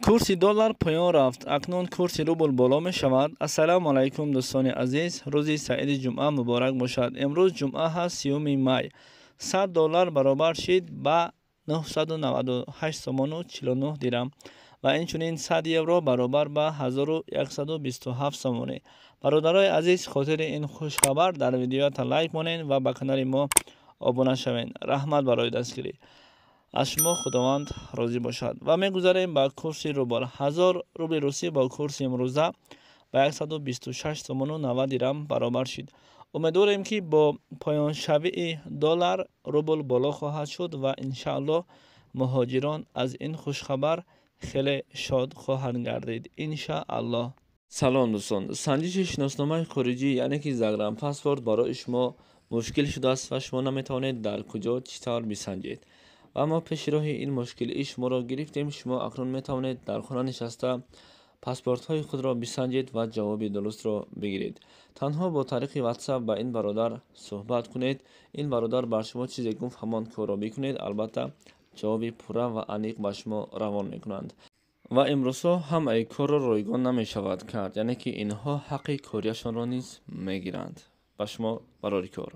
Курси доллар поён рафт, акнун курси рубл боло мешавад. Ассалому алайкум, дӯстони азиз, рӯзи саиди ҷумъа муборак бошад. Имрӯз ҷумъа ҳаст, 30 май. 100 доллар баробар шид ба 998 сомону 49 дирам ва инчунин 100 евро баробар ба 1127 сомонӣ. Бародарои азиз, хотири ин хушхабар дар видеоята лайк монед ва ба канали мо обуна шавед. Раҳмат барои дастгирӣ. Аз шумо Худованд розӣ бошад. Ва мегузарем ба курси рубл. 1000 рубли русӣ бо курси имрӯза ба 126 сомону 90 дирам баробар шид. Умедворем, ки бо поёншавии доллар рубл боло хоҳад шуд ва иншааллоҳ муҳоҷирон аз ин хушхабар хеле шод хоҳанд гардид. Иншааллоҳ. Салом, дӯстон. Санҷиши шиносномаи хориҷӣ, яъне ки загранпаспорт, барои шумо мушкил шудааст ва шумо наметавонед дар куҷо, чӣ тавр бисанҷед. Ва мо пеши роҳи ин мушкилии шуморо гирифтем. Шумо акнун метавонед дар хона нишаста паспортҳои худро бисанҷед ва ҷавоби дурустро бигиред. Танҳо бо тариқи WhatsApp ба ин бародар суҳбат кунед. Ин бародар бар шумо чизе гуфт, ҳамон корро бикунед. Албатта, ҷавоби пурра ва аниқ ба шумо равон мекунанд. Ва имрӯзҳо ҳамаи корро ройгон намешавад кард, яъне ки инҳо ҳаққи корияшонро низ мегиранд. Ба шумо барори кор.